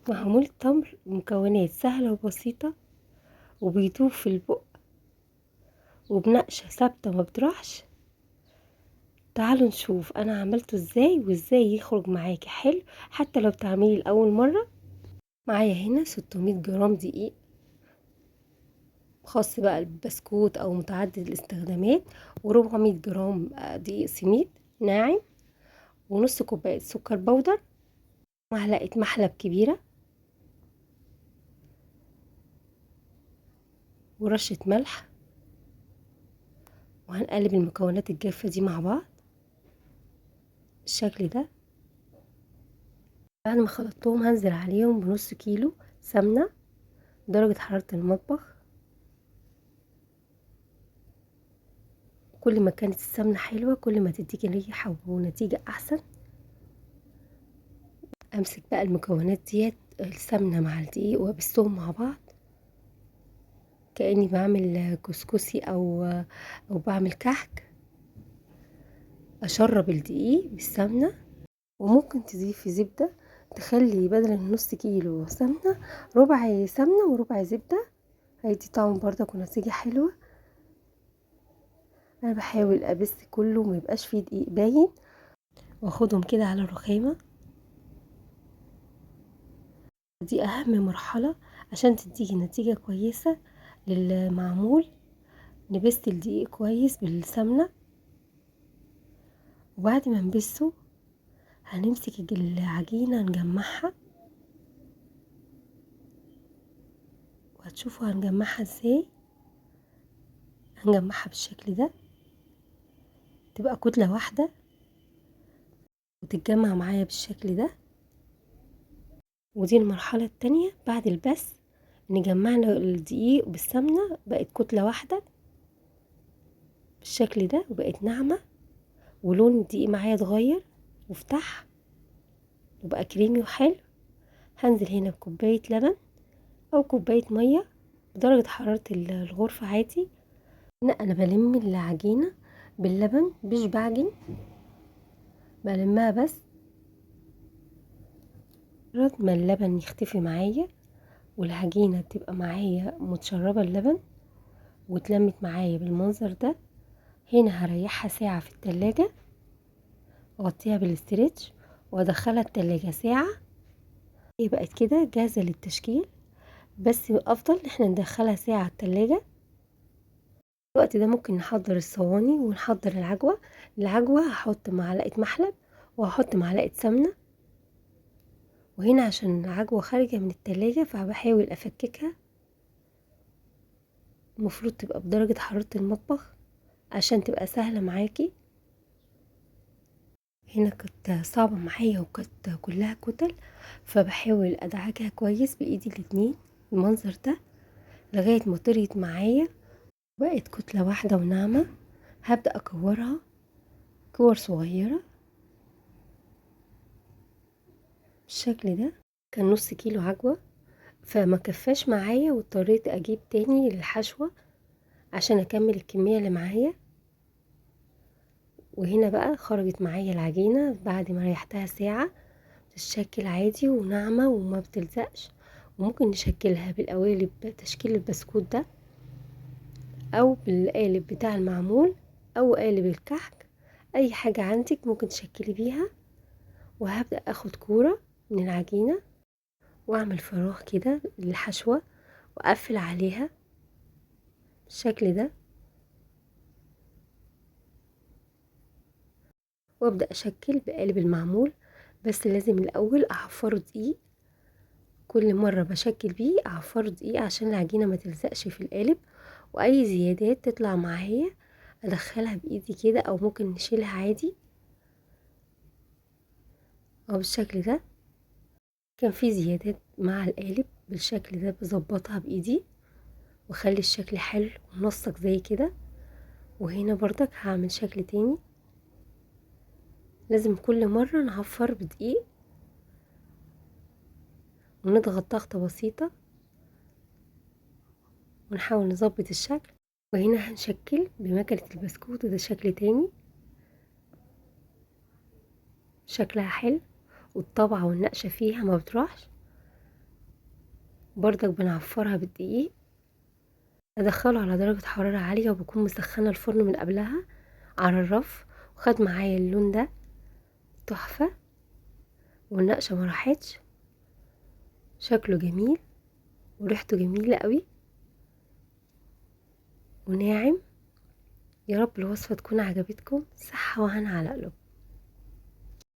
معمول تمر بمكونات سهلة وبسيطة وبيدوب في البق وبنقشة ثابتة ما بتروحش. تعالوا نشوف انا عملته ازاي وازاي يخرج معاكي حلو حتى لو بتعملي لاول مرة. معايا هنا 600 جرام دقيق خاص بقى البسكوت او متعدد الاستخدامات، و400 جرام دقيق سميد ناعم، ونص كوباية سكر بودر، معلقة محلب كبيرة، ورشة ملح. وهنقلب المكونات الجافة دي مع بعض بالشكل ده. بعد ما خلطتهم هنزل عليهم بنص كيلو سمنة درجة حرارة المطبخ. كل ما كانت السمنة حلوة كل ما تديكي ريحة ونتيجة أحسن. أمسك بقى المكونات ديت السمنة مع الدقيق وأبسهم مع بعض كأني بعمل كسكسي أو بعمل كحك. أشرب الدقيق بالسمنة، وممكن تضيفي زبدة، تخلي بدل النص كيلو سمنة ربع سمنة وربع زبدة، هيدي طعم برضك ونتيجة حلوة. انا بحاول ابس كله ما يبقاش فيه دقيق باين، واخدهم كده على الرخامة. دي اهم مرحلة عشان تديكي نتيجة كويسة للمعمول. نبست الدقيق كويس بالسمنة، وبعد ما نبسه هنمسك العجينة نجمعها، وهتشوفوا هنجمعها ازاي. هنجمعها بالشكل ده، تبقى كتلة واحدة وتتجمع معايا بالشكل ده. ودي المرحلة التانية بعد البس، نجمعنا الدقيق بالسمنة بقت كتلة واحدة بالشكل ده، وبقت ناعمة، ولون الدقيق معايا اتغير وفتح وبقى كريمي وحلو. هنزل هنا بكوباية لبن او كوباية مية بدرجة حرارة الغرفة عادي. هنا انا بلم العجينة باللبن، مش بعجن، بلمها بس مجرد ما اللبن يختفي معايا والعجينة تبقى معايا متشربة اللبن واتلمت معايا بالمنظر ده. هنا هريحها ساعة في التلاجة، اغطيها بالاسترتش وادخلها التلاجة ساعة. هي بقت كده جاهزة للتشكيل، بس افضل ان احنا ندخلها ساعة التلاجة. الوقت ده ممكن نحضر الصواني ونحضر العجوة. العجوة هحط معلقة محلب وهحط معلقة سمنة، وهنا عشان العجوة خارجة من التلاجة فبحاول افككها. المفروض تبقى بدرجة حرارة المطبخ عشان تبقى سهلة معاكي. هنا كانت صعبة معايا وكانت كلها كتل، فبحاول ادعكها كويس بايدي الاتنين المنظر ده لغاية ما طريت معايا بقت كتلة واحدة وناعمة. هبدأ اكورها كور صغيرة بالشكل ده. كان نص كيلو عجوة فما كفاش معايا، واضطريت اجيب تاني للحشوة عشان اكمل الكمية اللي معايا. وهنا بقى خرجت معايا العجينة بعد ما ريحتها ساعة، بتتشكل عادي وناعمة وما بتلزقش، وممكن نشكلها بالقوالب تشكيل البسكوت ده، او بالقالب بتاع المعمول، او قالب الكحك، اي حاجة عندك ممكن تشكلي بيها. وهبدأ اخد كورة من العجينة واعمل فراغ كده للحشوة واقفل عليها بالشكل ده، وابدأ اشكل بقالب المعمول. بس لازم الاول اعفره دقيق، كل مرة بشكل بيه اعفره دقيق عشان العجينة ما تلزقش في القالب، واي زيادات تطلع معايا ادخلها بايدي كده، او ممكن نشيلها عادي او بالشكل ده. كان في زيادات مع القالب بالشكل ده بظبطها بايدي واخلي الشكل حلو ومنسق زي كده. وهنا برضك هعمل شكل تاني. لازم كل مرة نعفر بدقيق ونضغط ضغطة بسيطة ونحاول نظبط الشكل. وهنا هنشكل بمكنة البسكوت، وده شكل تاني شكلها حلو والطبعة والنقشة فيها ما بتروحش. برضك بنعفرها بالدقيق. ادخله على درجة حرارة عالية، وبكون مسخنة الفرن من قبلها على الرف. وخد معايا اللون ده تحفة، والنقشة ما راحتش، شكله جميل وريحته جميلة قوي وناعم. يا رب الوصفة تكون عجبتكم. صحة وهنا على قلوبكم.